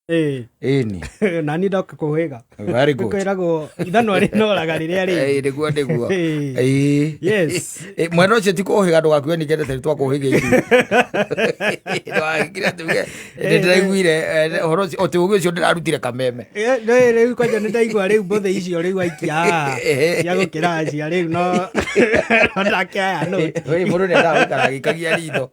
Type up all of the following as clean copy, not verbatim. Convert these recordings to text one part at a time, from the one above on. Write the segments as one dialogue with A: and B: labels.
A: Ĩni.
B: Nani ndoka kũhĩga.
A: Very good.
B: Kwĩragwo ithanwa rĩnoraga rĩrĩa rĩngĩ.
A: Ĩĩ, nĩguo nĩguo.
B: Ĩĩ.
A: Ĩĩ.
B: Yes.
A: Ĩ, mwena ũcio ti kũhĩga, ndũgakue ningĩ nĩ twakũhĩgia ithuĩ. Ndũgagĩkire tuge nĩ ndĩraiguire ũhoro ũcio, ũtĩ ũgĩ ũcio ndĩrarutire Kameme.
B: Rĩu kwanja nĩ ndaigua rĩu mbũthĩ icio rĩu aikia haha cia gũkĩracia rĩu no ndakĩaya noti.
A: Ĩ, mũndũ nĩendaga gũikara agĩikagia ritho,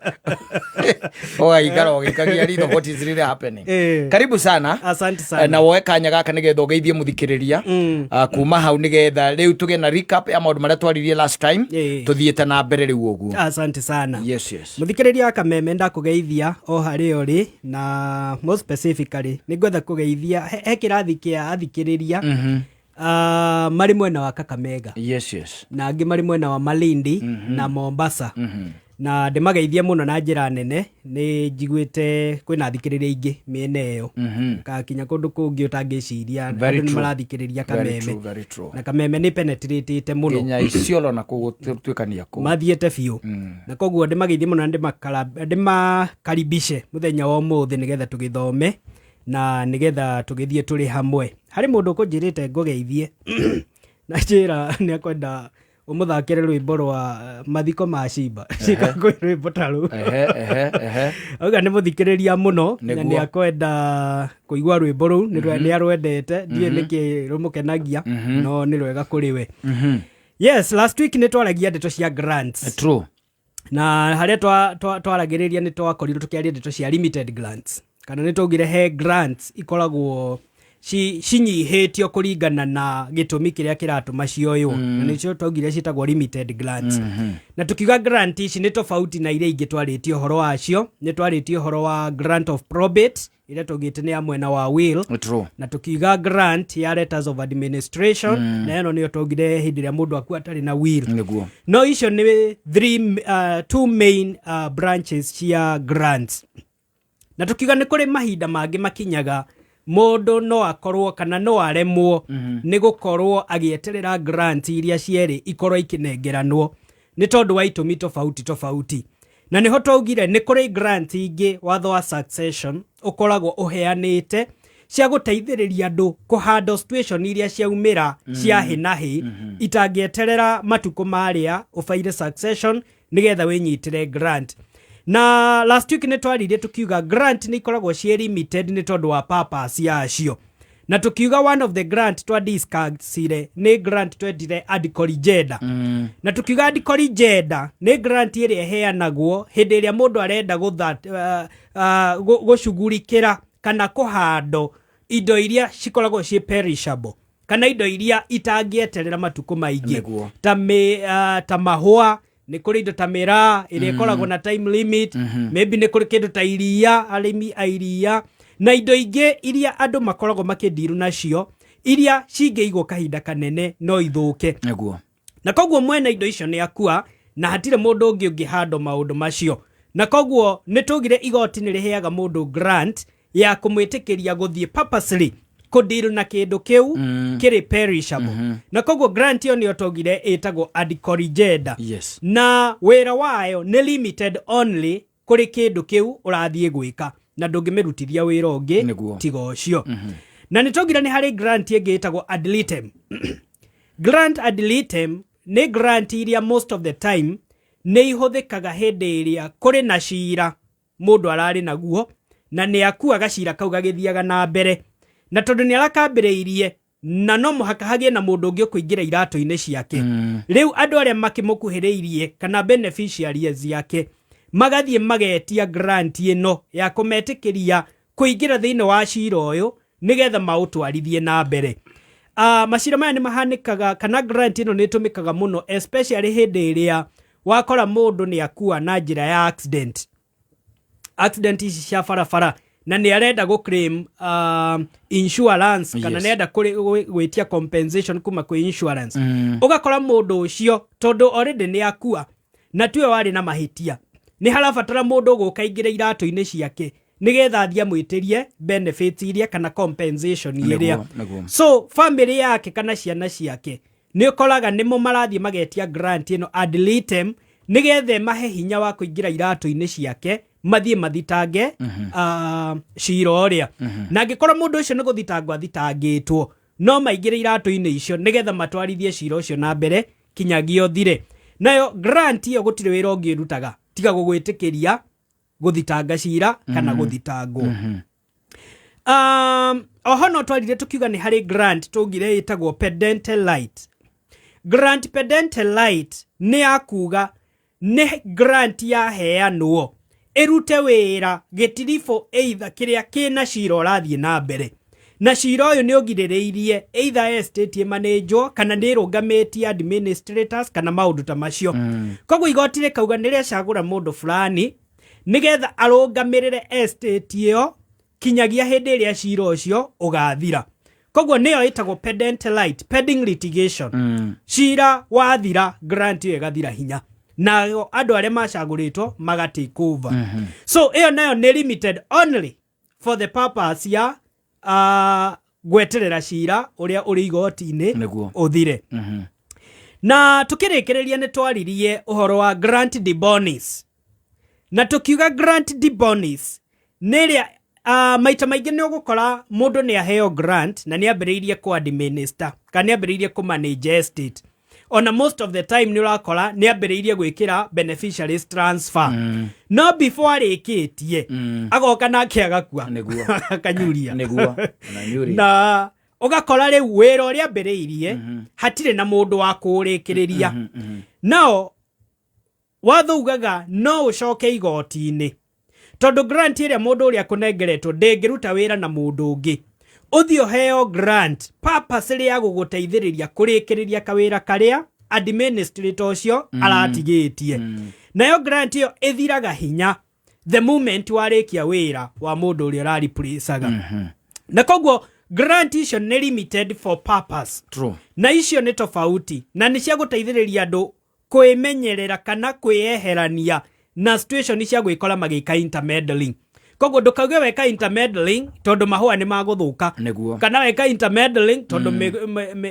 A: ũgaikara ũgĩikagia ritho, what is really happening? Karibu sana.
B: Asante sana.
A: Na woe kanya gaka nĩgetha ũgeithie mũthikĩrĩria. Ah, kuma hau nĩgetha rĩu tũgĩe na recap ya maũndũ marĩa twaririe last time, tũthiĩte na mbere rĩu ũguo.
B: Asante sana.
A: Yes.
B: Mũthikĩrĩria wa Kameme, ndakũgeithia o harĩa ũrĩ, na more specifically nĩ ngwenda kũgeithia he kĩrathi kĩa athikĩrĩria marĩ mwena wa Kakamega na angĩ marĩ mwena wa Malindi na Mombasa, na ndĩmageithie mũno na njĩra nene. Nĩ njiguĩte kwĩna athikĩrĩria aingĩ mĩena ĩyo, kakinya kũndũ kũngĩ ũtangĩciria
A: Very
B: andũ nĩ
A: true.
B: marathikĩrĩria
A: Very
B: Kameme.
A: true, very true.
B: Na Kameme nĩ penetratĩte mũno.
A: Nginya Isiolo na kũu gũtuĩkania kũu.
B: Mathiĩte biũ, na koguo ndĩmageithie mũno na ndĩmakaribishe mũthenya wa ũmũthĩ nĩgetha tũgĩthome na nĩgetha tũgĩthiĩ tũrĩ hamwe. Harĩ mũndũ ũkũnjĩrĩte ngũgeithie na njĩra nĩ akwenda ũmũthakĩre rwĩmbo rwa mathiko ma Shimba. Shika kwĩ rwĩmbo ta rũu.
A: Ehe ehe ehe
B: Auga nĩ mũthikĩrĩria mũno na nĩ akwenda kũigua rwĩmbo rũu, nĩ arwendete, ndiũĩ nĩkĩ rũmũkenagia, no nĩ rwega kũrĩ we. Yes, last week nĩ twaragia ndeto cia grants. Na harĩa twaragĩrĩria nĩ twakorirwo tũkĩaria ndeto cia limited grants, kana nĩ twaugire he grants ikoragwo cinyihĩtio kũringana na gĩtũmi kĩrĩa kĩratũma cioywo, na nĩcio twaugire ciĩtagwo limited grants. Na tukiuga grant ici nĩ tofauti na iria ingĩ twarĩtie ũhoro wacio. Nĩ twarĩtie ũhoro wa grant of probate ĩrĩa twaugĩte nĩ ya mwena wa will, na tukiuga grant ya letters of administration, na ĩno nĩyo twaugire hĩndĩ ĩrĩa mũndũ akua atarĩ na will. No icio nĩ two main branches cia grants. Na tukiuga nĩ kũrĩ mahinda mangĩ makinyaga mũndũ no akorwo kana no aremwo nĩ gũkorwo agĩeterera grant iria cierĩ ikorwo ikĩnengeranwo nĩ tondũ wa itũmi tofauti tofauti. Na nĩho twaugire nĩ kũrĩ grant ingĩ watho wa succession ũkoragwo ũheanĩte cia gũteithĩrĩria andũ kũhandle situation iria ciaumĩra cia hĩ na hĩ, itangĩeterera matukũ marĩa ũbaire succession nĩgetha wĩnyitĩre grant. Na last week nĩ twaririe tukiuga grant nĩ ikoragwo ciĩ limited nĩ tondũ wa purpose yacio, na tukiuga one of the grant twa discussire nĩ grant twendire ad corrigenda. Na tukiuga ad corrigenda nĩ grant ĩrĩa ĩheanagwo hĩndĩ ĩrĩa mũndũ arenda gũcugurikĩra kana kũhandwo indo iria cikoragwo ciĩ perishable, kana indo iria itangĩeterera matukũ maingĩ, ta mahũa. Nĩ kũrĩ indo ta mĩraa ĩrĩa ĩkoragwo na time limit. Maybe nĩ kũrĩ kĩndũ ta iria, arĩmi a iria, na indo ingĩ iria andũ makoragwo makĩndiru nacio, iria cingĩigwo kahinda kanene no ithũke. Na koguo mwene indo icio nĩ akua na hatirĩ mũndũ ũngĩ ũngĩhandwo maũndũ macio. Na koguo nĩ tugire igoti nĩ rĩheaga mũndũ grant ya kũmwĩtĩkĩria gũthiĩ purposely kũdeal na kĩndũ kĩu kĩrĩ perishable. Na koguo grant ĩyo nĩyo twaugire ĩtagwo ad corrigenda. Na wĩra wayo nĩ limited only kũrĩ kĩndũ kĩu ũrathiĩ gwĩka, na ndũngĩmĩrutithia wĩra ũngĩ tiga ũcio. Na nĩ twaugire nĩ harĩ grant ĩngĩ ĩtagwo ad litem. Grant ad litem nĩ grant iria most of the time nĩ ihũthĩkaga hĩndĩ ĩrĩa kũrĩ na cira mũndũ ararĩ naguo na nĩ akua, gacira kau gagĩthiaga na mbere, na tondũ nĩ arakambĩrĩirie na no mũhaka hagĩe na mũndũ ũngĩ ũkũingĩra iratũ-inĩ ciake. Rĩu andũ arĩa makĩmũkuhĩrĩirie kana beneficiaries yake magathiĩ magetia grant ĩno ya kũmetĩkĩria kũingĩra thĩinĩ wa cira ũyũ nĩgetha maũtwarithie na mbere. Macira maya nĩ mahanĩkaga, kana grant ĩno nĩ ĩtũmĩkaga mũno especially hĩndĩ ĩrĩa wakora mũndũ nĩ akua na njĩra ya accident, accident ici cia barabara, na nĩ arenda gũ claim insurance kana nĩ arenda gwĩtia compensation kuma kwĩ insurance. Ũgakora mũndũ ũcio tondũ already nĩ akua na tiwe warĩ na mahĩtia, nĩ harabatara mũndũ ũgũka aingĩre iratũ-inĩ ciake nĩgetha athiĩ amwĩtĩrie benefits iria kana compensation ĩrĩa. So family yake kana ciana ciake nĩ ũkoraga nĩmo marathiĩ magetia grant ĩno ad litem nĩgetha ĩmahe hinya wa kũingĩra iratũ-inĩ ciake. Mathiĩ mathitange cira ũrĩa, na angĩkorwo mũndũ ũcio nĩ gũthitangwo athitangĩtwo, no maingĩre iratũ-inĩ icio nĩgetha matwarithie cira ũcio na mbere kinyagia ũthire. Nayo grant ĩyo gũtirĩ wĩra ũngĩ ĩrutaga tiga gũgwĩtĩkĩria gũthitanga cira kana gũthitangwo. Oho no twarire tukiuga nĩ harĩ grant tũngire ĩtagwo pendente light grant. Pendente light nĩ ya kuga nĩ grant yaheanwo ĩrute wĩra gĩtiribũ either kĩrĩa kĩna cira ũrathiĩ na mbere, na cira ũyũ nĩ ũgirĩrĩirie either estate ĩmanĩnjwo kana nĩ ĩrũngamĩtie administrators kana maũndũ ta macio. Koguo igoti rĩkauga nĩ rĩacagũra mũndũ fulani nĩgetha arũngamĩrĩre estate ĩyo kinyagia hĩndĩ ĩrĩa cira ũcio ũgathira. Koguo nĩyo ĩtagwo pendente light, pending litigation. Cira wathira, grant ĩyo ĩgathira hinya, nayo andũ arĩa macagũrĩtwo maga take over. So ĩyo nayo nĩ limited only for the purpose ya gweterera cira ũrĩa ũrĩ igoti-inĩ ũthire. Na tukĩrĩkĩrĩria nĩ twaririe ũhoro wa grant de bonis, na tũkiuga grant de bonis nĩ ĩrĩa maita maingĩ nĩ ũgũkora mũndũ nĩ aheo grant na nĩ ambĩrĩirie kũ administer kana nĩ ambĩrĩirie kũ manage estate. Ona most of the time nĩ ũrakora nĩ ambĩrĩirie gwĩkĩra beneficiaries transfer, no before arĩkĩtie agoka nake agakua, akanyuria.
A: Ona nyuria.
B: Na ũgakora rĩu wĩra ũrĩa ambĩrĩirie hatirĩ na mũndũ wa kũũrĩkĩrĩria. Nao watho ugaga no ũcoke igoti-inĩ, tondũ grant ĩrĩa mũndũ ũrĩa kũnengeretwo ndĩngĩruta wĩra na mũndũ ũngĩ. Ũthiĩ ũheo grant purpose ya gũgũteithĩrĩria kũrĩkĩrĩria kawĩra karĩa administrator ũcio aratigĩtie. Nayo grant ĩyo ĩthiraga hinya the moment warĩkia wĩra wa mũndũ ũrĩa ũrareplacaga, na koguo grant icio nĩ limited for purpose. Na icio nĩ tofauti na nĩ cia gũteithĩrĩria andũ kwĩmenyerera kana kwĩyeherania na situation cia gwĩkora magĩka intermeddling. Koguo ndũkauge weka intermeddling tondũ mahũa nĩ magũthũka, kana weka intermeddling tondũ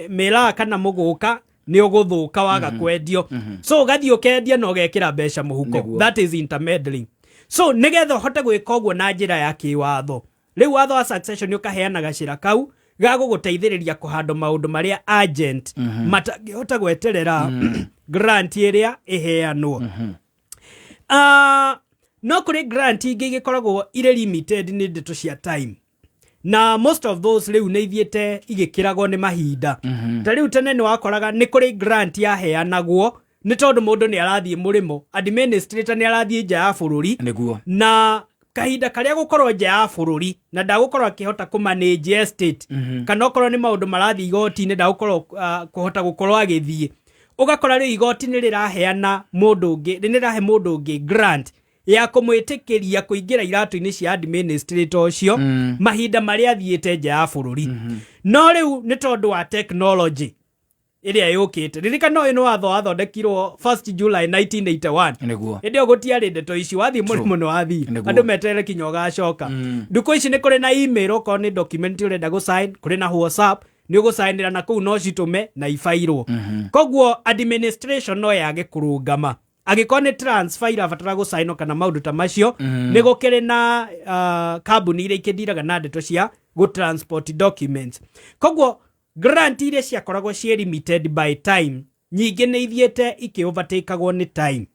B: mĩraa kana mũgũka nĩ ũgũthũka waga kwendio. So ũgathiĩ ũkendia na ũgekĩra mbeca mũhuko. That is intermeddling. So nĩgetha ũhote gwĩka ũguo na njĩra ya kĩwatho, rĩu watho wa succession ũkaheana gacĩra kau ga gũgũteithĩrĩria kũhandwo maũndũ marĩa urgent matangĩhota gweterera grant ĩrĩa ĩheanwo. No kũrĩ grant ingĩ igĩkoragwo irĩ limited nĩ ndeto cia time, na most of those rĩu nĩ ithiĩte igĩkĩragwo nĩ mahinda. Ta rĩu tene nĩ wakoraga nĩ kũrĩ grant yaheanagwo nĩ tondũ mũndũ nĩ arathiĩ mũrĩmo, administrator nĩ arathiĩ nja ya bũrũri, na kahinda karĩa gũkorwo nja ya bũrũri na ndagũkorwo akĩhota kũ manage estate, kana okorwo nĩ maũndũ marathiĩ igoti-inĩ, ndagũkorwo kũhota gũkorwo agĩthiĩ. Ũgakora rĩu igoti nĩ rĩraheana mũndũ ũngĩ, nĩ rĩrahe mũndũ ũngĩ grant ya kũmwĩtĩkĩria kũingĩra iratũ-inĩ cia administrator ũcio mahinda marĩa athiĩte nja ya bũrũri. No rĩu nĩ tondũ wa technology ĩrĩa yũkĩte, ririkana ũyũ nĩ watho wathondekirwo 1st July 1981. Hĩndĩ ĩyo gũtiarĩ ndeto ici, wathiĩ mũrĩmo nĩ wathiĩ, andũ meterere kinya ũgacoka. Ndukũ ici nĩ kũrĩ na email, okorwo nĩ document ũrenda gũsign, kũrĩ na WhatsApp, nĩ ũgũcainĩra na kũu, no citũme na ibairwo. Koguo administration no yage kũrũngama angĩkorwo nĩ transfer irabatara gũcainwo kana maũndũ ta macio. Nĩ gũkĩrĩ na kambuni iria ikĩndiraga na ndeto cia gũ-transport documents. Koguo grant iria ciakoragwo ciĩ limited by time nyingĩ nĩ ithiĩte ikĩ-overtakeagwo nĩ time.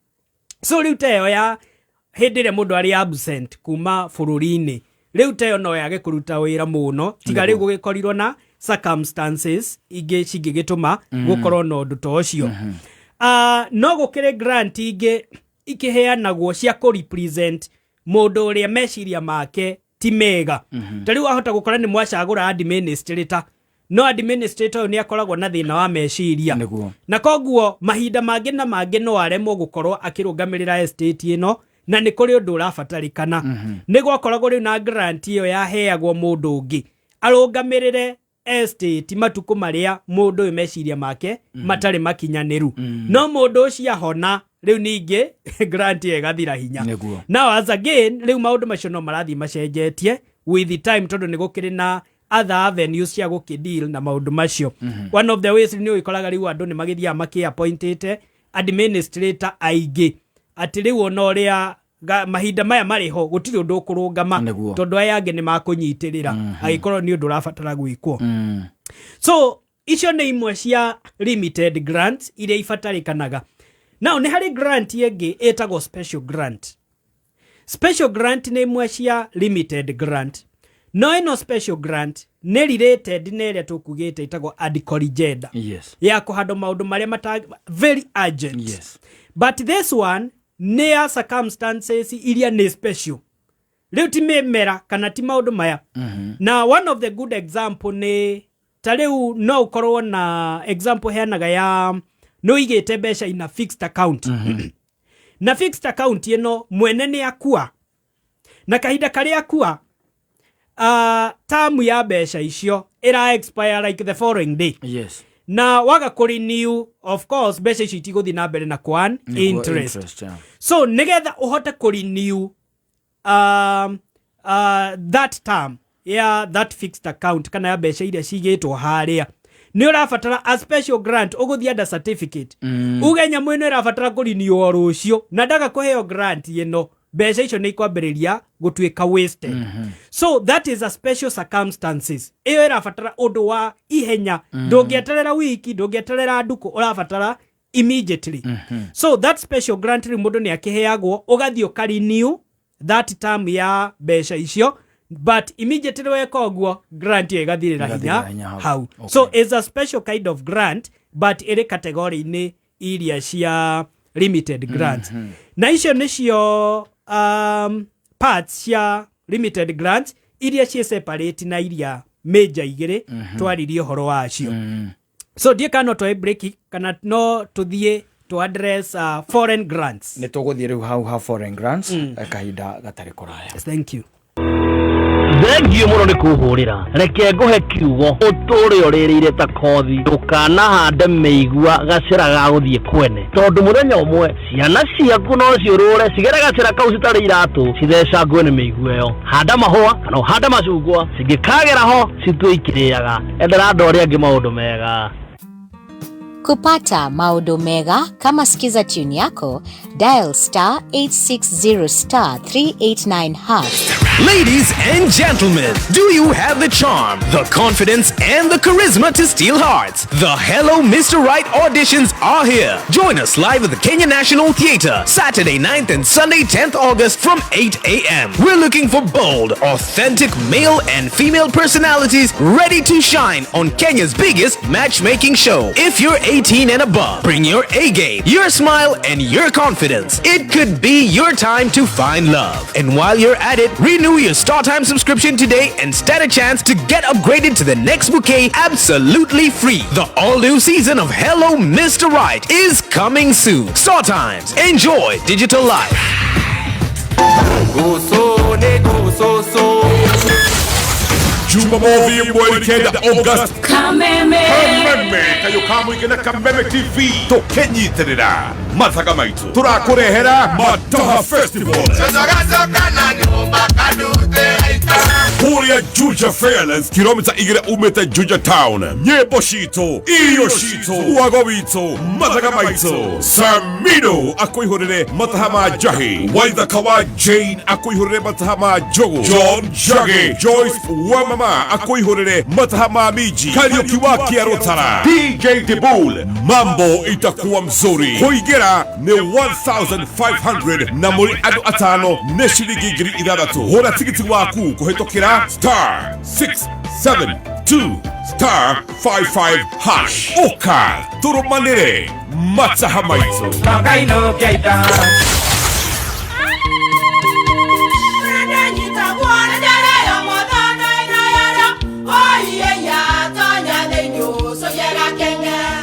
B: So rĩu ta ĩyo ya hĩndĩ ĩrĩa mũndũ arĩ absent kuma bũrũri-inĩ, rĩu ta ĩyo no yage kũruta wĩra mũno, tiga rĩu gũgĩkorirwo na circumstances ingĩ cingĩgĩtũma gũkorwo na ũndũ ta ũcio. No gũkĩrĩ grant ingĩ ikĩheanagwo cia kũ-represent mũndũ ũrĩa meciria make ti mega. Ta rĩu wahota gũkora nĩ mwacagũra administrator, no administrator ũyũ nĩ akoragwo na thĩna wa meciria, na koguo mahinda mangĩ na mangĩ no aremwo gũkorwo akĩrũgamĩrĩra estate ĩno, na nĩ kũrĩ ũndũ ũrabatarĩkana. Nĩ gwakoragwo rĩu na grant ĩyo yaheagwo mũndũ ũngĩ arũgamĩrĩre estate matukũ marĩa mũndũ ũyũ meciria make matarĩ makinyanĩru. No mũndũ ũcio ahona, rĩu ningĩ grant ĩyo ĩgathira hinya. Now as again, rĩu maũndũ macio no marathiĩ macenjetie with the time, tondũ nĩ gũkĩrĩ na other avenues cia gũkĩdeal na maũndũ macio. One of the ways nĩ ũgĩkoraga rĩu andũ nĩ magĩthiaga makĩ-appointĩte administrator aingĩ, atĩ rĩu ona ũrĩa Mahinda maya marĩ ho gũtirĩ ũndũ ũkũrũgama. Tondũ aya angĩ nĩ makũnyitĩrĩra angĩkorwo nĩ ũndũ ũrabatara gwĩkwo. So icio nĩ imwe cia limited grants iria ibatarĩkanaga. Now nĩ harĩ grant ĩngĩ ĩtagwo special grant. Special grant nĩ imwe cia limited grant, no ĩno special grant nĩ related na ĩrĩa tũkugĩte ĩtagwo ad corrigenda, ya kũhandwo maũndũ marĩa mata very urgent. But this one nĩ ya circumstances iria nĩ special. Rĩu ti mĩmera kana ti maũndũ maya. Na one of the good example nĩ ta rĩu no ũkorwo na example heanaga ya nĩ ũigĩte mbeca ina fixed account, na fixed account ĩno mwene nĩ akua, na kahinda karĩa akua, term ya mbeca icio ĩra expire like the following day. Na waga kũ renew, of course mbeca icio itigũthiĩ na mbere na kwan interest.
A: Interest, yeah.
B: So nigetha ũhote kũ renew that term ya that fixed account kana ya mbeca iria cigĩtwo harĩa, nĩ ũrabatara a special grant. Ũgũthiĩ under certificate, uge nyamũ ĩno ĩrabatara kũ renew o rũciũ, na ndaga kũheo grant ĩno, mbeca icio nĩ ikwambĩrĩria gũtuĩka wasted. So that is a special circumstances. Ĩyo ĩrabatara ũndũ wa ihenya. Ndũngĩeterera wiki, ndũngĩeterera ndukũ, ũrabatara immediately. So that special grant rĩu mũndũ nĩ akĩheagwo, ũgathiĩ ũka renew that term ya mbeca icio, but immediately weka ũguo, grant ĩyo ĩgathirĩra hinya.
A: Ĩgathirĩra hinya hau.
B: Hau. So it's a special kind of grant, but ĩrĩ category-inĩ iria cia limited grants. Na icio nĩcio parts cia limited grants iria ciĩ separate na iria major igĩrĩ twaririe ũhoro wacio. So ndiĩ kana no twoe break kana no tũthiĩ to address foreign grants.
A: Nĩ tũgũthiĩ rĩu hau ha foreign grants, kahinda gatarĩ kũraya.
B: Thank you.
C: Thengiũ mũno nĩ kũhũrĩra. Reke ngũhe kiugo ũtũre ũrĩrĩire ta kothi. Ndũkanahande mĩigua gacĩra ga gũthiĩ kwene, tondũ mũthenya ũmwe ciana ciaku no ciũrũre cigere gacĩra kau citarĩ iratũ, cithecangwe nĩ mĩigua ĩyo. Handa mahũa kana ũhande macungwa, cingĩkagera ho citue ikĩrĩaga. Endera andũ arĩa angĩ maũndũ mega.
D: Kupata maodo mega kama Skiza tune yako, dial *860*389#.
E: Ladies and gentlemen, do you have the charm, the confidence, and the charisma to steal hearts? The Hello Mr. Right auditions are here. Join us live at the Kenya National Theatre, Saturday 9th and Sunday 10th August from 8 a.m. We're looking for bold, authentic male and female personalities ready to shine on Kenya's biggest matchmaking show. If you're 18 and above, bring your A game, your smile, and your confidence. It could be your time to find love. And while you're at it, renew your StarTime subscription today and stand a chance to get upgraded to the next bouquet absolutely free. The all-new season of Hello Mr. Right is coming soon. Star Times. Enjoy digital life.
F: Jumamothi mweri 9 August,
G: Kameme.
F: Kameme kayo kamũingĩ na Kameme TV tũkĩnyitĩrĩra mathaga maitũ, tũrakũrehera Mataha Festival kũrĩa Juja Fairlands, kilomita 2 umĩte Juja Town. Nyĩmbo citũ, irio citũ, wago witũ, mathaga maitũ. Samino akũihũrĩre mataha ma njahi, Waithaka wa Jane akũihũrĩre mataha ma njogu, John Jage, Joyce wa mama akũihũrĩre mataha ma miji, Kariuki wa Kiarutara, DJ Dibul. Mambo itakuwa mzuri. Kũingĩra nĩ 1500 na mũrĩ andũ atano nĩ ciringi 6000. Hũra tigiti waku kũhĩtũkĩra *672*55#. Ũka tũrũmanĩre mataha maitũ.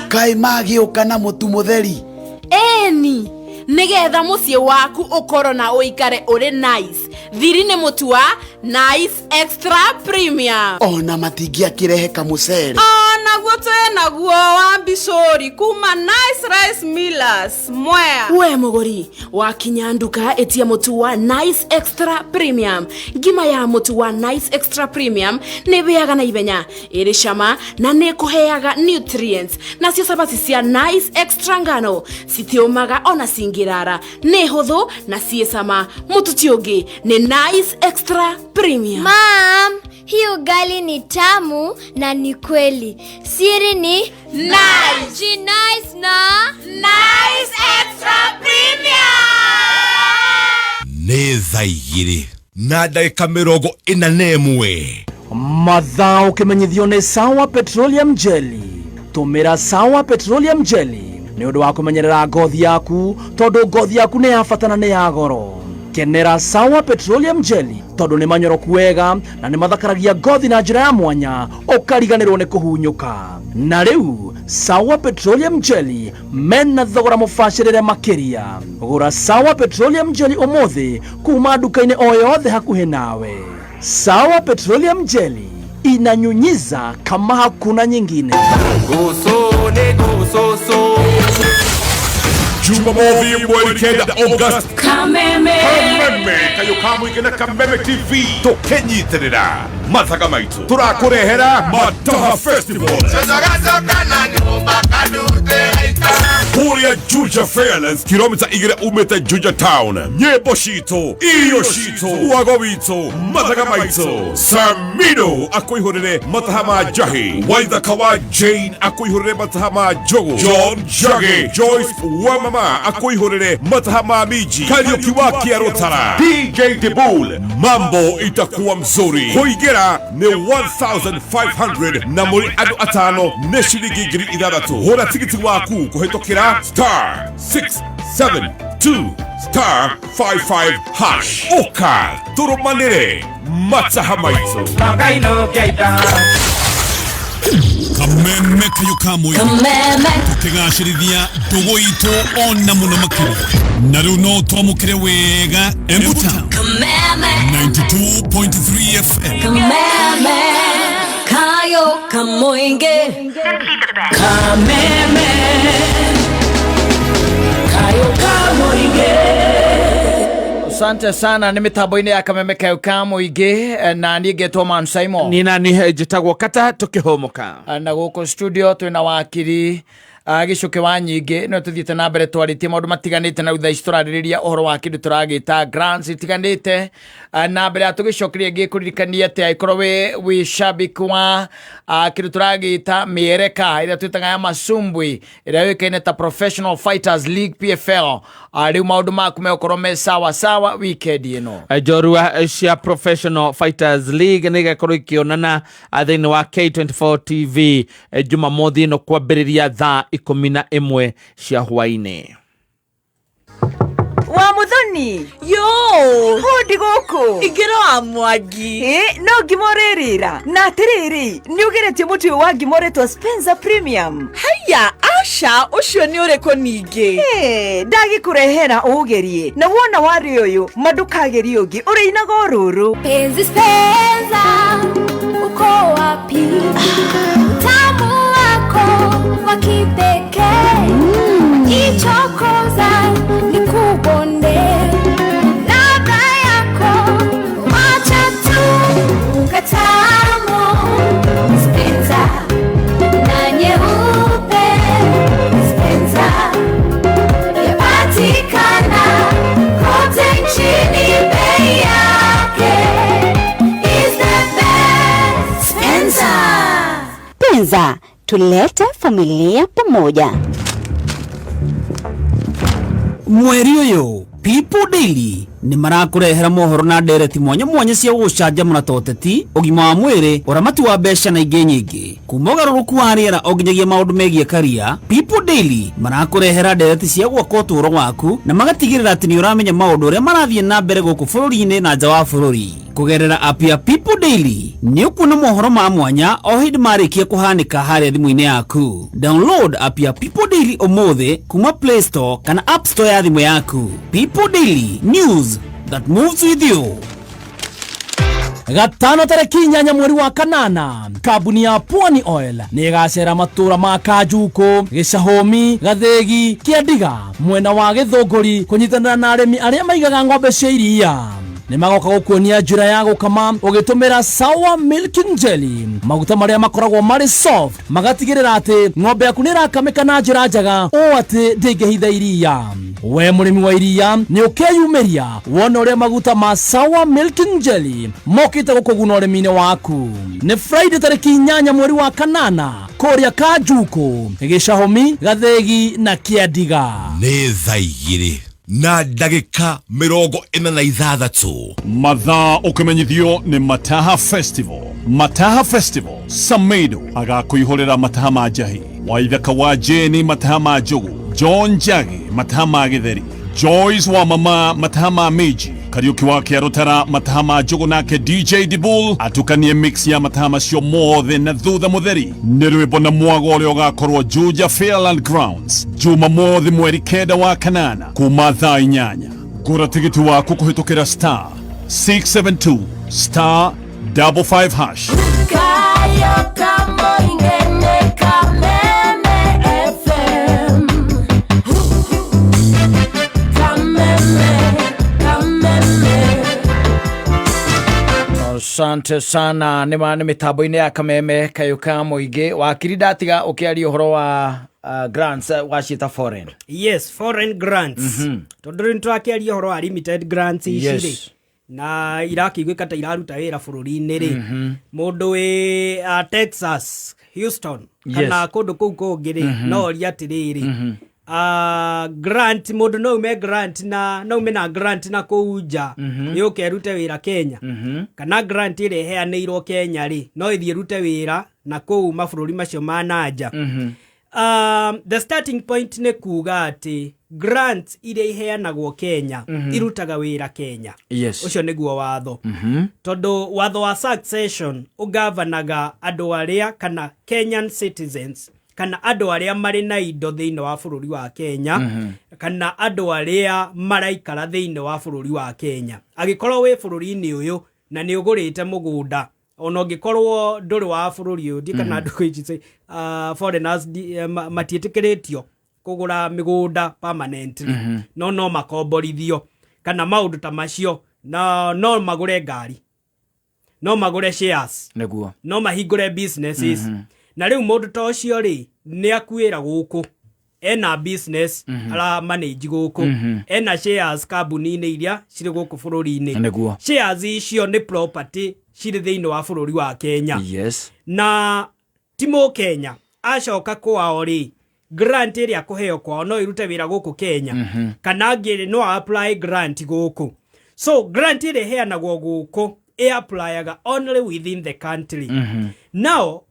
H: Kaĩ magĩũka na mũtu mũtheri?
G: Ĩni, nĩgetha mũciĩ waku ũkorwo na ũikare ũrĩ nice, thiri nĩ mũtu wa Nice Extra Premium.
H: Ona matingĩakĩrehe kamũcere?
G: Onaguo. Twĩ naguo wa Mbicũri kuma Nice Rice Millers Mwea. We mũgũri wakinya nduka, ĩtia mũtu wa Nice Extra Premium. Ngima ya mũtu wa Nice Extra Premium nĩ ĩhĩaga na ihenya, ĩrĩ cama na nĩ ĩkũheaga nutrients. Nacio cabaci cia Nice Extra ngano citiũmaga ona cingĩrara, nĩ hũthũ na ciĩ cama. Mũtu ti ũngĩ, nĩ Nice Extra Premium.
I: Mum, hii ugali ni tamu na ni kweli. Siri ni
G: Nice.
I: Nice na
G: Nice Extra Premium.
F: Nĩ thaa 2:41.
H: Mathaa ũkĩmenyithio nĩ Sawa Petroleum Jelly. Tũmĩra Sawa Petroleum Jelly nĩ ũndũ wa kũmenyerera ngothi yaku, tondũ ngothi yaku nĩ ya bata na nĩ ya goro. Kenera Sawa Petroleum Jelly tondũ nĩ manyoroku wega na nĩ mathakaragia ngothi na njĩra ya mwanya, ũkariganĩrwo nĩ kũhunyũka. Na rĩu Sawa Petroleum Jelly mena thogora mũbacĩrĩre makĩria. Gũra Sawa Petroleum Jelly ũmũthĩ kuma nduka-inĩ o yothe hakuhĩ nawe. Sawa Petroleum Jelly inanyunyiza kama hakuna nyingine.
F: Jumamothi 9 August,
G: Kameme.
F: Kameme kayo kamũingĩ na Kameme TV tũkĩnyitĩrĩra mathaga maitũ, tũrakũrehera Mataha Festival kũrĩa Juja Fairlands, kilomita 2 umĩte Juja Town. Nyĩmbo citũ, irio citũ, wago witũ, mathaga maitũ. Samido akũihũrĩre mataha ma njahi, Waithaka wa Jane akũihũrĩre mataha ma njogu, John Njagi, Joyce Wamama akũihũrĩre mataha ma miji, Kariuki wa Kĩarũtara, DJ Dibul. Mambo itakuwa mzuri. Kũingĩra nĩ 1500 na mũrĩ andũ atano nĩ ciringi 6,000. Hũra tigiti waku kũhĩtũkĩra *672*55#. Ũka tũrũmanĩre mataha maitũ.
J: Kameme kayo kamwe.
D: Kameme.
J: Tukigacĩrithia ndũgũ itũ ona mũno makĩria, na rĩu no twamũkĩre wega Embu Town.
D: Kameme.
J: 92.3 FM.
D: Kameme kayo kamoinge.
K: Kameme kayo kamoinge.
A: Asante sana. Nĩ mĩtambo-inĩ ya Kameme kayo ka mũingĩ, na niĩ ngetwo Man Simon.
L: Nina niĩ njĩtagwo Kata tũkĩhũmũka.
A: Na gũkũ studio twĩna wakiri Gĩcũkĩ wa Nyingĩ. No tũthiĩte na mbere twarĩtie maũndũ matiganĩte, na rĩu thaa ici tũrarĩrĩria ũhoro wa kĩndũ tũragĩta grants itiganĩte. Na mbere ya tũgĩcokeria ngĩkũririkania atĩ angĩkorwo wĩ shabiki wa kĩndũ tũragĩta mĩereka ĩrĩa twĩtaga ya masumbwi, ĩrĩa yũĩkaine ta Professional Fighters League, PFL, rĩu maũndũ maku megũkorwo me sawa sawa weekend ĩno.
L: Njorua cia Professional Fighters League nĩ igakorwo ikĩonana thĩinĩ wa K24 TV Jumamothi ĩno kwambĩrĩria thaa 11 cia hwainĩ.
M: Wa Muthoni.
G: Yo.
M: Hodi gũkũ.
G: Ingĩra wa Mwangi.
M: Ĩ no ngima ũrĩrĩra. Na atĩrĩrĩ, nĩ ũgeretie mũtu ũyũ wa ngima ũretwo Spencer Premium?
G: Haiya, aca, ũcio nĩ ũrĩkũ ningĩ?
M: Ĩ, ndagĩkũrehera ũgerie. Na wona warĩ ũyũ, ma ndũkagerie ũngĩ, ũrĩinaga o rũrũ.
I: Penzi Spencer, uko wapi? Utamu wako wa kipekee. Ichokoza nikubonde. Ladha yako wacha tu katamu. Spencer na nyeupe. Spencer yapatikana kote nchini, bei yake is the best. Spencer.
D: Penza, tulete familia pamoja.
N: Mweri ũyũ People Daily nĩ marakũrehera mohoro na ndereti mwanya mwanya cia gũgũcanjamũra ta ũteti, ũgima wa mwĩrĩ, ũramati wa mbeca na ingĩ nyingĩ. Kuma ũgarũrũku wa rĩera o nginyagia maũndũ megiĩ karia, People Daily marakũrehera ndereti cia gwaka ũtũũro waku na magatigĩrĩra atĩ nĩ ũramenya maũndũ ũrĩa marathiĩ na mbere gũkũ bũrũri-inĩ na nja wa bũrũri. Kũgerera app ya People Daily nĩ ũkuona mohoro ma mwanya o hĩndĩ marĩkia kũhanĩka harĩa thimũ-inĩ yaku. Download app ya People Daily ũmũthĩ kuma Play Store kana App Store ya thimũ yaku. People Daily, news that moves with you.
H: Gatano tarĩki 8 mweri wa kanana, kambuni ya Pwani Oil nĩ ĩgacera matũra ma Kanjukũ, Gĩcahũmi, Gathĩgi, Kĩandiga, mwena wa Gĩthũngũri kũnyitanĩra na arĩmi arĩa maigaga ng'ombe cia iria. Nĩ magoka gũkuonia njĩra ya gũkama ũgĩtũmĩra Sawa Milking Jelly, maguta marĩa makoragwo marĩ soft magatigĩrĩra atĩ ng'ombe yaku nĩ ĩrakamĩka na njĩra njega ũũ atĩ ndĩngĩhitha iria. We mũrĩmi wa iria nĩ ũkeyumĩria wone ũrĩa maguta ma Sawa Milking Jelly mokĩte gũkũguna ũrĩmi-inĩ waku. Nĩ Friday tarĩki 8 mweri wa kanana kũrĩa Kanjukũ, Gĩcahũmi, Gathĩgi na Kĩandiga.
F: Nĩ thaa 2:46.
J: Mathaa ũkĩmenyithio nĩ Mataha Festival. Mataha Festival, Samedo agakũihũrĩra mataha ma njahi, Waithaka wa Jeni mataha ma njugu, John Njagi mataha ma gĩtheri, Joyce wa mama mataha ma mĩnji, Kariũki wa Kĩarũtara mataha ma njugu, nake DJ Dibul atukanie mix ya mataha macio mothe na thutha mũtheri nĩ rwĩmbo na mwago ũrĩa ũgakorwo Juja Fairland Grounds Jumamothi mweri 9 wa kanana kuma thaa 8. Gũra tigiti waku kũhĩtũkĩra star 672 star 55 hash.
K: Kayo kamoingene Kameme FM. Kameme, Kameme.
A: Asante sana. Nĩ ma nĩ mĩtambo-inĩ ya Kameme kayũ ka mũingĩ. Wakiri, ndatiga ũkĩaria ũhoro wa grants, waciĩta foreign.
B: Yes, foreign grants. Tondũ rĩu nĩtũrakĩaria ũhoro wa limited grants ici rĩ, na irakĩiguĩka ta iraruta wĩra bũrũri-inĩ rĩ. Mũndũ wĩ Texas, Houston kana kũndũ kũu kũngĩ rĩ, no oria atĩrĩrĩ, grant mũndũ no ume grant na no ume na grant na kũu nja yũke ĩrute wĩra Kenya, kana grant ĩrĩa ĩheanĩirwo Kenya rĩ, no ĩthiĩ ĩrute wĩra na kũu mabũrũri macio ma nanja? The starting point nĩ kuga atĩ grants iria iheanagwo Kenya irutaga wĩra Kenya. Ũcio nĩguo watho, tondũ watho wa succession ũgavanaga andũ arĩa kana Kenyan citizens kana andũ arĩa marĩ na indo thĩinĩ wa bũrũri wa Kenya, kana andũ arĩa maraikara thĩinĩ wa bũrũri wa Kenya. Angĩkorwo wĩ bũrũri-inĩ ũyũ na nĩ ũgũrĩte mũgũnda, ona ũngĩkorwo ndũrĩ wa bũrũri ũyũ, ndi kana andũ ici foreigners matiĩtĩkĩrĩtio kũgũra mĩgũnda permanently, no no makomborithio kana maũndũ ta macio, na no magũre ngari, no magũre shares, no mahingũre businesses. Na rĩu mũndũ ta ũcio rĩ, nĩ akuĩra gũkũ, ena business ara manage gũkũ, ena shares kambuni-inĩ iria cirĩ gũkũ bũrũri-inĩ. Shares icio nĩ property cirĩ thĩinĩ wa bũrũri wa Kenya. Na ti Mũkenya, acoka kwao rĩ, grant ĩrĩa kũheo kwao no ĩrute wĩra gũkũ Kenya, kana angĩ no apply grant gũkũ. So grant ĩrĩa ĩheanagwo gũkũ ĩ applyaga only within the country. Now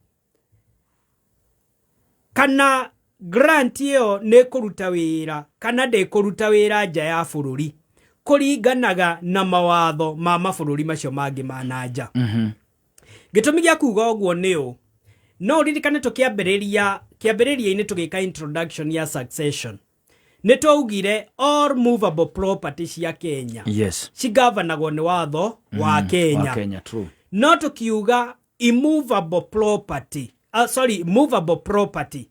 B: kana grant ĩyo nĩ kũruta wĩra kana ndĩkũruta wĩra nja ya bũrũri kũringanaga na mawatho ma mabũrũri macio mangĩ ma na nja. Gĩtũmi gĩa kuga ũguo nĩ ũ no ũririkane tũkĩambĩrĩria kĩambĩrĩria-inĩ tũgĩka introduction ya succession, nĩ twaugire all movable property cia Kenya cigavanagwo nĩ watho wa Kenya.
A: Wa Kenya, true.
B: No tukiuga immovable property, sorry, movable property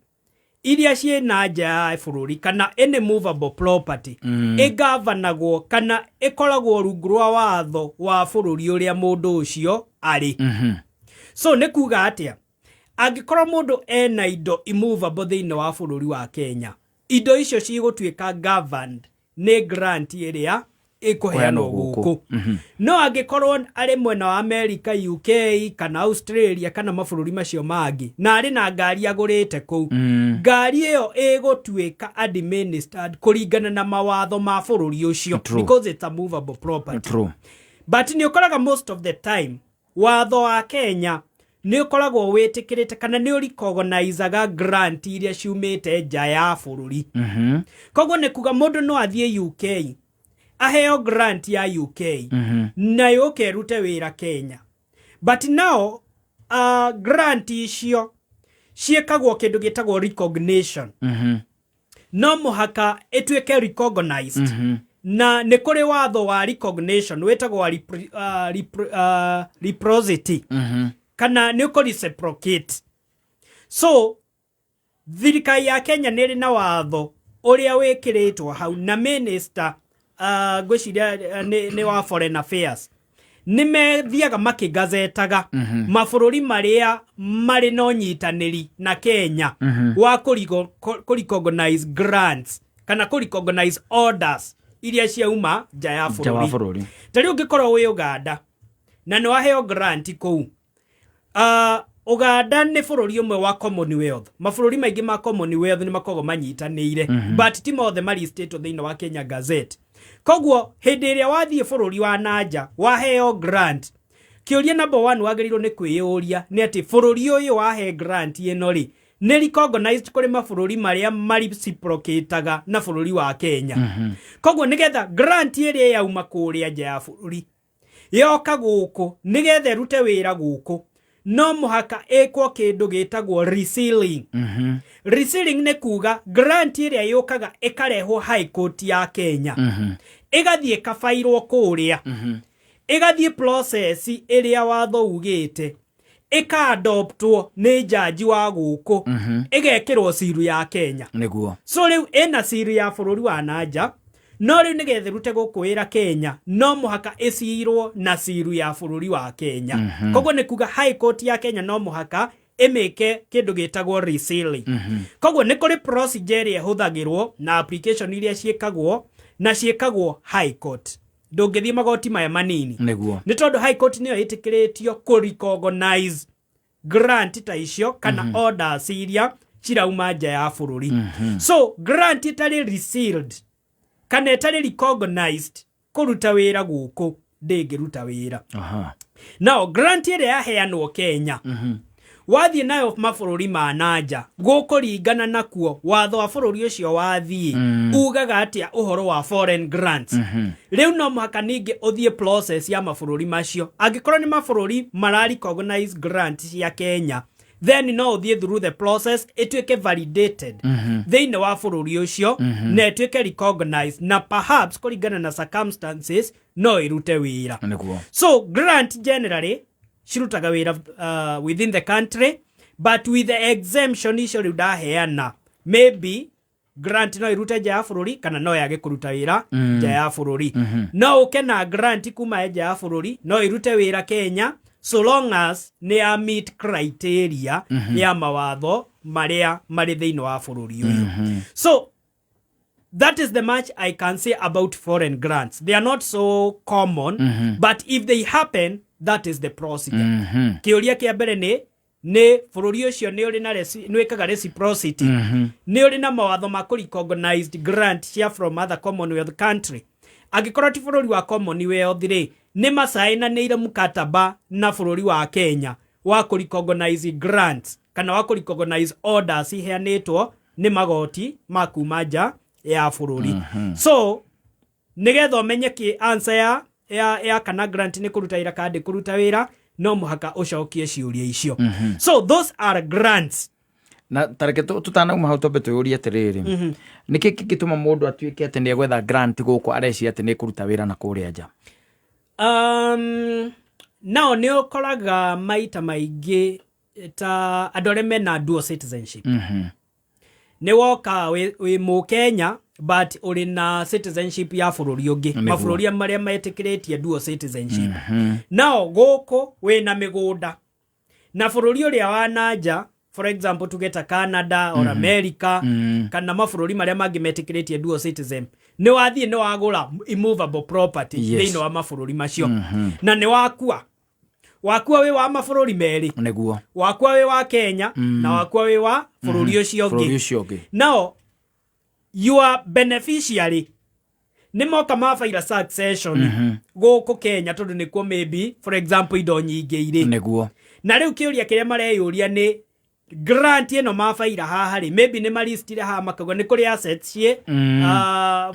B: iria ciĩ na nja ya bũrũri kana any movable property ĩgavanagwo kana ĩkoragwo rungu rwa watho wa bũrũri ũrĩa mũndũ ũcio arĩ. So nĩ kuga atĩa? Angĩkorwo mũndũ ena indo immovable thĩinĩ wa bũrũri wa Kenya, indo icio cigũtuĩka governed nĩ grant ĩrĩa ĩkũheanwo gũkũ. No angĩkorwo arĩ mwena wa America, UK kana Australia kana mabũrũri macio mangĩ, na arĩ na ngari agũrĩte kũu, ngari ĩyo ĩgũtuĩka administered kũringana na mawatho ma bũrũri ũcio, because it's a movable property. But nĩ ũkoraga most of the time watho wa Kenya nĩ ũkoragwo wĩtĩkĩrĩte kana nĩ ũrecognizaga grant iria ciumĩte nja ya bũrũri. Koguo nĩ kuga mũndũ no athiĩ UK aheo grant ya UK na yũke ĩrute wĩra Kenya. But now grant icio ciĩkagwo kĩndũ gĩtagwo recognition. No mũhaka ĩtuĩke recognized. Na nĩ kũrĩ watho wa recognition wĩtagwo wa reciprocity, kana nĩ ũkũ reciprocate. So thirikari ya Kenya nĩ ĩrĩ na watho ũrĩa wĩkĩrĩtwo hau na minister, ngwĩciria nĩ wa foreign affairs, nĩ methiaga makĩgazetaga mabũrũri marĩa marĩ na ũnyitanĩri na Kenya wa kũ recognize grants kana kũ recognize orders iria ciauma nja ya
A: nja wa
B: bũrũri.
A: Bũrũri.
B: Ta rĩu ũngĩkorwo wĩ Uganda na nĩ waheo grant kũu, Uganda nĩ bũrũri ũmwe wa Commonwealth. Mabũrũri maingĩ ma Commonwealth nĩ makoragwo manyitanĩire, but ti mothe maristĩtwo thĩinĩ wa Kenya Gazette. Koguo hĩndĩ ĩrĩa wathiĩ bũrũri wa nanja waheo grant, kĩũria number one wagĩrĩirwo nĩ kwĩyũria nĩ atĩ bũrũri ũyũ wahe grant ĩno rĩ, nĩ recognized kũrĩ mabũrũri marĩa mareciprocataga na bũrũri wa Kenya? Koguo nĩgetha grant ĩrĩa yauma kũrĩa nja ya bũrũri yoka gũkũ, nĩgetha ĩrute wĩra gũkũ, no mũhaka ĩkwo kĩndũ gĩtagwo resealing. Resealing nĩ kuga grant ĩrĩa yũkaga ĩkarehwo High Court ya Kenya, ĩgathiĩ ĩkabairwo kũrĩa, ĩgathiĩ process ĩrĩa watho ugĩte, ĩkaadoptwo nĩ jaji wa gũkũ, ĩgekĩrwo ciru ya Kenya. So rĩu ĩna ciru ya bũrũri wa nanja, no rĩu nĩgetha ĩrute gũkũ wĩra Kenya, no mũhaka ĩcirwo na ciru ya bũrũri wa Kenya. Koguo nĩ kuga High Court ya Kenya no mũhaka ĩmĩke kĩndũ gĩtagwo resealing. Koguo nĩ kũrĩ procedure ĩrĩa ĩhũthagĩrwo na application iria ciĩkagwo, na ciĩkagwo High Court. Ndũngĩthiĩ magoti maya manini, nĩ tondũ High Court nĩyo ĩtĩkĩrĩtio kũ recognize grant ta icio kana orders iria cirauma nja ya bũrũri. So grant ĩtarĩ resealed kana ĩtarĩ recognized kũruta wĩra gũkũ, ndĩngĩruta wĩra. Now grant ĩrĩa yaheanwo Kenya, wathiĩ nayo mabũrũri ma nanja, gũkũringana nakuo watho wa bũrũri ũcio wathiĩ ugaga atĩa ũhoro wa foreign grants. Rĩu no mũhaka ningĩ ũthiĩ process ya mabũrũri macio. Angĩkorwo nĩ mabũrũri mara recognize grant cia Kenya, then no ũthiĩ through the process ĩtuĩke validated thĩinĩ wa bũrũri ũcio na ĩtuĩke recognized, na perhaps kũringana na circumstances no ĩrute wĩra. So grant generally cirutaga wĩra within the country, but with the exemption icio rĩu ndaheana, maybe grant no ĩrute nja ya bũrũri kana no yage kũruta wĩra nja ya bũrũri. No ũke na grant kuma nja ya bũrũri, no ĩrute wĩra Kenya so long as nĩ ya meet criteria ya mawatho marĩa marĩ thĩinĩ wa bũrũri ũyũ. So that is the much I can say about foreign grants. They are not so common, but if they happen, that is the procedure. Kĩũria kĩa mbere nĩ bũrũri ũcio nĩ ũrĩ na nĩ wĩkaga reciprocity, nĩ ũrĩ na mawatho ma kũ recognized grant cia from other Commonwealth country. Angĩkorwo ti bũrũri wa Commonwealth rĩ, nĩ macainanĩire mkataba na bũrũri wa Kenya wa kũ recognize grants kana wa kũ recognize orders iheanĩtwo nĩ magoti ma kuma nja ya bũrũri? So nĩgetha ũmenye kĩ answer ya kana grant nĩ kũruta wĩra kana ndĩkũruta wĩra, no mũhaka ũcokie ciũria icio. So those are grants.
A: Na tareke tutanauma hau, twambe twĩyũrie atĩrĩrĩ, nĩkĩ kĩngĩtũma mũndũ atuĩke atĩ nĩ egwetha grant gũkũ areciria atĩ nĩ ĩkũruta wĩra na kũrĩa nja?
B: Nao nĩ ũkoraga maita maingĩ ta andũ arĩa mena dual citizenship. Nĩ woka wĩ mũkenya but ũrĩ na citizenship ya bũrũri ũngĩ, mabũrũri marĩa metĩkĩrĩtie dual citizenship. Nao gũkũ wĩna mĩgũnda na bũrũri ũrĩa wa nanja, for example tuge ta Canada or America, kana mabũrũri marĩa mangĩ metĩkĩrĩtie dual citizen, nĩ wathiĩ nĩ wagũra immovable property thĩinĩ wa mabũrũri macio, na nĩ wakua wakua wĩ wa mabũrũri merĩ. Wakua wĩ wa Kenya na wakua wĩ wa bũrũri ũcio
A: bũrũri
B: ũngĩ.
A: Ũcio ũngĩ.
B: Now your beneficiary nĩ moka mabaira succession gũkũ Kenya, tondũ nĩkuo maybe for example indo nyingĩ irĩ. Na rĩu kĩũria kĩrĩa mareyũria nĩ grant ĩno mabaira haha rĩ, maybe nĩ maristire haha makauga nĩ kũrĩ assets ciĩ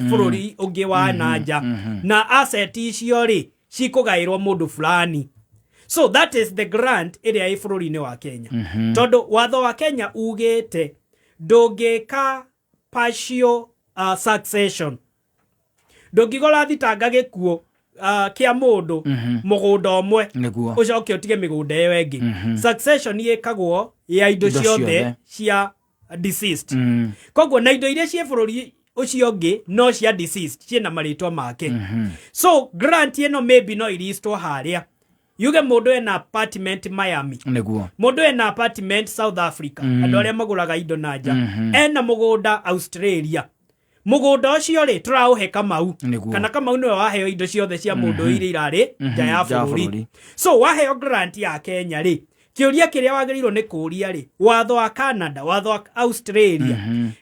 B: bũrũri ũngĩ wa nanja, na asset icio rĩ cikũgaĩrwo mũndũ fulani. So that is the grant ĩrĩa ĩ bũrũri-inĩ wa Kenya, tondũ watho wa Kenya ugĩte ndũngĩka partial succession. Ndũngiuga ũrathitanga gĩkuũ kĩa mũndũ mũgũnda ũmwe, ũcoke ũtige mĩgũnda ĩyo ĩngĩ. Succession ĩkagwo ya indo
A: Indo
B: ciothe
A: ciothe.
B: Cia deceased. Koguo na indo iria ciĩ bũrũri ũcio ũngĩ no cia deceased, ciĩna marĩtwa make. So grant ĩno maybe no iristwo harĩa yuge mũndũ ena apartment Miami, mũndũ ena apartment South Africa, andũ arĩa magũraga indo na nja, ena mũgũnda Australia, mũgũnda ũcio rĩ, tũraũhe Kamau, kana Kamau nĩwe waheo indo ciothe cia mũndũ iria irarĩ nja ya
A: Nja ya
B: bũrũri.
A: Bũrũri.
B: So waheo grant ya Kenya rĩ, kĩũria kĩrĩa wagĩrĩirwo nĩ kũũria rĩ, watho wa Canada, watho wa Australia,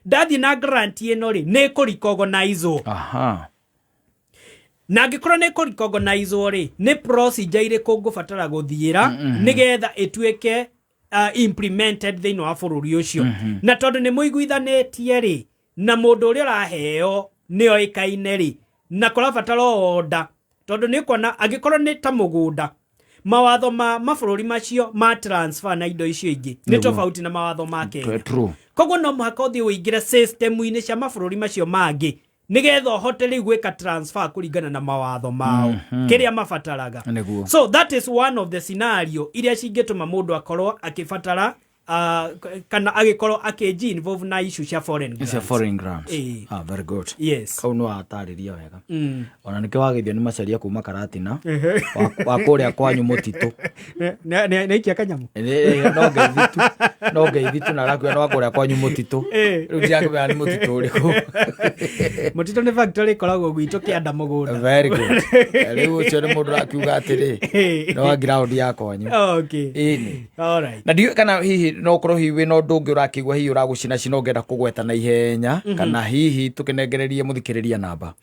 B: ndathiĩ na grant ĩno rĩ, nĩ kũrecognizwo? Na angĩkorwo nĩ kũrecognizwo rĩ, nĩ procedure irĩkũ ngũbatara gũthiĩra nĩgetha ĩtuĩke implemented thĩinĩ wa bũrũri ũcio? Na tondũ nĩ mũiguithanĩtie rĩ, na mũndũ ũrĩa ũraheo nĩ oĩkaine rĩ, na kũrabatara order, tondũ nĩ ũkuona angĩkorwo nĩ ta mũgũnda, mawatho ma mabũrũri macio ma transfer na indo icio ingĩ nĩ tofauti na mawatho ma Kenya. Koguo no mũhaka ũthiĩ ũingĩre system-inĩ cia mabũrũri macio mangĩ nĩgetha ũhote rĩu gwĩka transfer kũringana na mawatho mao, kĩrĩa mabataraga. So that is one of the scenario iria cingĩtũma mũndũ akorwo akĩbatara kana agĩkorwo akĩji involve na issue cia foreign
A: Cia
B: grants.
A: Foreign grants.
B: Ĩĩ.
A: Ah, very good.
B: Yes.
A: Kau nĩ watarĩria wega. Ona nĩkĩo wageithio nĩ Macaria kuma Karatina wa kũrĩa kwanyu mũtitũ.
B: Nĩaikia kanyamũ.
A: No ngeithi tu, no ngeithi tu, na arakwĩra nĩ wa kũrĩa kwanyu mũtitũ. Rĩu ndirakĩmenya nĩ mũtitũ ũrĩkũ.
B: Mũtitũ nĩ factory ĩkoragwo gwitũ kĩanda mũgũnda.
A: Very good. Rĩu ũcio nĩ mũndũ ũrakiuga atĩrĩ, nĩ wa ground ya kwanyu. Ĩni.
B: All right.
A: Na ndiũĩ kana hihi no ũkorwo hihi wĩna ũndũ ũngĩ ũrakĩigua hihi ũragũcinacina ũngĩenda kũgweta na ihenya, kana hihi tũkĩnengererie mũthikĩrĩria namba.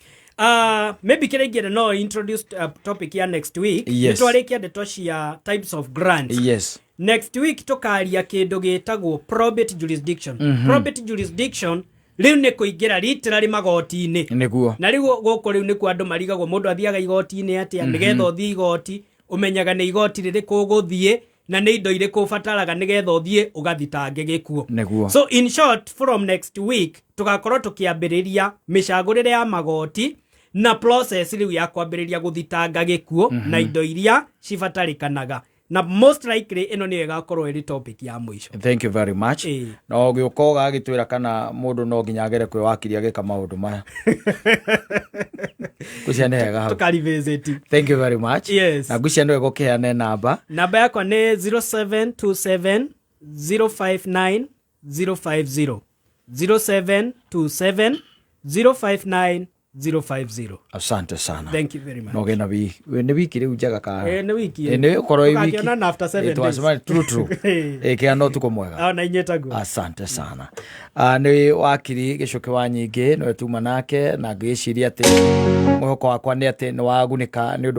B: Maybe kĩrĩa ingĩenda no introduce topic ya next week.
A: Yes.
B: Nĩ twarĩkia ndeto cia types of grants. Next week tũkaria kĩndũ gĩtagwo probate jurisdiction. Probate jurisdiction rĩu nĩ kũingĩra literally magoti-inĩ. Na rĩu gũkũ rĩu nĩkuo andũ marigagwo mũndũ athiaga igoti-inĩ atĩa. Nĩgetha ũthiĩ igoti, ũmenyaga nĩ igoti rĩrĩkũ ũgũthiĩ na nĩ indo irĩkũ ũbataraga nĩgetha ũthiĩ ũgathitange gĩkuũ. So in short, from next week tũgakorwo tũkĩambĩrĩria mĩcagũrĩre ya magoti na process rĩu ya kwambĩrĩria gũthitanga gĩkuũ na indo iria cibatarĩkanaga, na most likely ĩno nĩyo ĩgakorwo ĩrĩ topic ya mũico.
A: Thank you very much. Na ũgĩũka ũgagĩtwĩra kana mũndũ no nginya agere kwĩ wakiri agĩka maũndũ maya. Ngwĩciria nĩ hega hau.
B: Tũkarevisit.
A: Thank you very much.
B: Yes.
A: Na ngwĩciria nĩ wega ũkĩheane namba.
B: Namba yakwa nĩ 0727 059 050, 0727 059 050.
A: Asante sana.
B: Thank you very much.
A: No gena wi nĩ wiki rĩu njega ka.
B: Nĩ wiki.
A: Nĩ ũkorwo ĩ wiki.
B: Tũgakĩonana after 7 days.
A: Twacemania, true true. Kĩa no tukũ mwega.
B: Ona inyuĩ taguo.
A: Asante sana. Nĩ wakiri Gĩcũkĩ wa Nyingĩ nĩwe tuma nake, na ngĩciria atĩ mwĩhoko wakwa nĩ atĩ nĩ wagunĩka nĩ ũndũ.